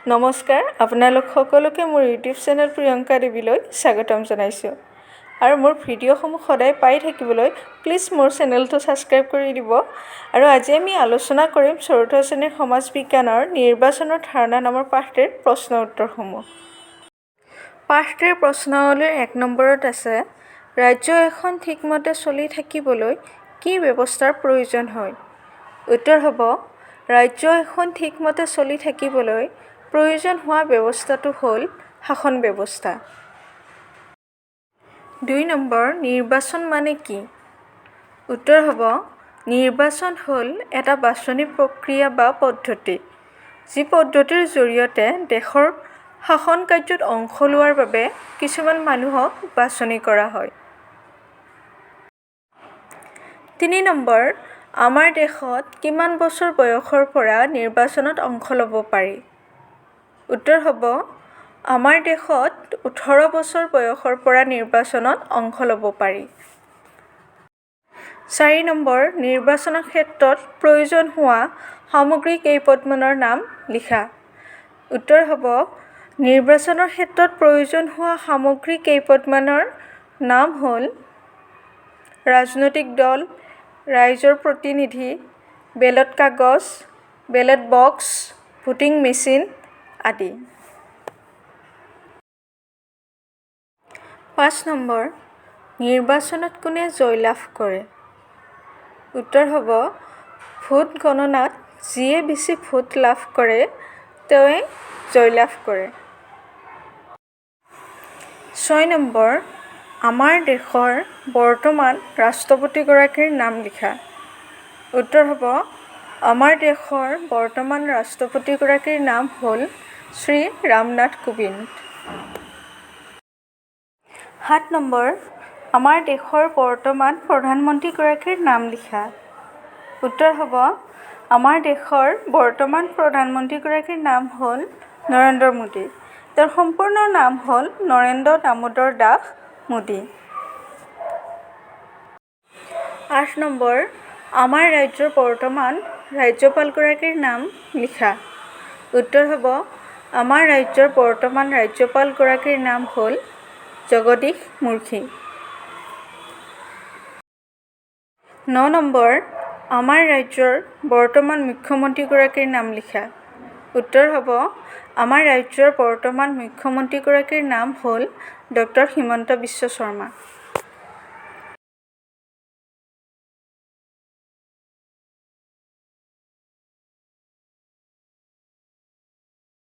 নমস্কাৰ, আপোনালোক সকলোকে মোৰ ইউটিউব চেনেল প্ৰিয়ংকা দেৱীলৈ স্বাগতম জনাইছোঁ। আৰু মোৰ ভিডিঅ'সমূহ সদায় পাই থাকিবলৈ প্লিজ মোৰ চেনেলটো ছাবস্ক্ৰাইব কৰি দিব। আৰু আজি আমি আলোচনা কৰিম চতুৰ্থ শ্ৰেণীৰ সমাজ বিজ্ঞানৰ নিৰ্বাচনৰ ধাৰণা নামৰ পাঠটিৰ প্ৰশ্ন উত্তৰসমূহ। পাঠটিৰ প্ৰশ্নাৱলীৰ 1 নম্বৰত আছে, ৰাজ্য এখন ঠিকমতে চলি থাকিবলৈ কি ব্যৱস্থাৰ প্ৰয়োজন হয়? উত্তৰ হ'ব, ৰাজ্য এখন ঠিকমতে চলি থাকিবলৈ প্ৰয়োজন হোৱা ব্যৱস্থাটো হ'ল শাসন ব্যৱস্থা। 2 নম্বৰ, নিৰ্বাচন মানে কি? উত্তৰ হ'ব, নিৰ্বাচন হ'ল এটা বাছনি প্ৰক্ৰিয়া বা পদ্ধতি, যি পদ্ধতিৰ জৰিয়তে দেশৰ শাসন কাৰ্যত অংশ লোৱাৰ বাবে কিছুমান মানুহক বাছনি কৰা হয়। 3 নম্বৰ, আমাৰ দেশত কিমান বছৰ বয়সৰ পৰা নিৰ্বাচনত অংশ ল'ব পাৰি? উত্তৰ হ'ব, আমাৰ দেশত 18 বছৰ বয়সৰ পৰা নিৰ্বাচনত অংশ ল'ব পাৰি। 4 নম্বৰ, নিৰ্বাচনৰ ক্ষেত্ৰত প্ৰয়োজন হোৱা সামগ্ৰী কেইপদমানৰ নাম লিখা। উত্তৰ হ'ব, নিৰ্বাচনৰ ক্ষেত্ৰত প্ৰয়োজন হোৱা সামগ্ৰী কেইপদমানৰ নাম হ'ল ৰাজনৈতিক দল, ৰাইজৰ প্ৰতিনিধি, বেলট কাগজ, বেলট বক্স, ভোটিং মেচিন আদি। 5 নম্বৰ, নিৰ্বাচনত কোনে জয়লাভ কৰে? উত্তৰ হ'ব, ভোট গণনাত যিয়ে বেছি ভোট লাভ কৰে তেওঁৱে জয়লাভ কৰে। 6 নম্বৰ, আমাৰ দেশৰ বৰ্তমান ৰাষ্ট্ৰপতিগৰাকীৰ নাম লিখা। উত্তৰ হ'ব, আমাৰ দেশৰ বৰ্তমান ৰাষ্ট্ৰপতিগৰাকীৰ নাম হ'ল শ্ৰী ৰামনাথ কোবিন্দ। 7 নম্বৰ, আমাৰ দেশৰ বৰ্তমান প্ৰধানমন্ত্ৰীগৰাকীৰ নাম লিখা। উত্তৰ হ'ব, আমাৰ দেশৰ বৰ্তমান প্ৰধানমন্ত্ৰীগৰাকীৰ নাম হ'ল নৰেন্দ্ৰ মোদী। তেওঁৰ সম্পূৰ্ণ নাম হ'ল নৰেন্দ্ৰ দামোদৰ দাস মোদী। 8 নম্বৰ, আমাৰ ৰাজ্যৰ বৰ্তমান ৰাজ্যপালগৰাকীৰ নাম লিখা। উত্তৰ হ'ব, আমাৰ ৰাজ্যৰ বৰ্তমান ৰাজ্যপালগৰাকীৰ নাম হ'ল জগদীশ মুখী। 9 নম্বৰ, আমাৰ ৰাজ্যৰ বৰ্তমান মুখ্যমন্ত্ৰীগৰাকীৰ নাম লিখা। উত্তৰ হ'ব, আমাৰ ৰাজ্যৰ বৰ্তমান মুখ্যমন্ত্ৰীগৰাকীৰ নাম হ'ল ডক্টৰ হিমন্ত বিশ্ব শৰ্মা।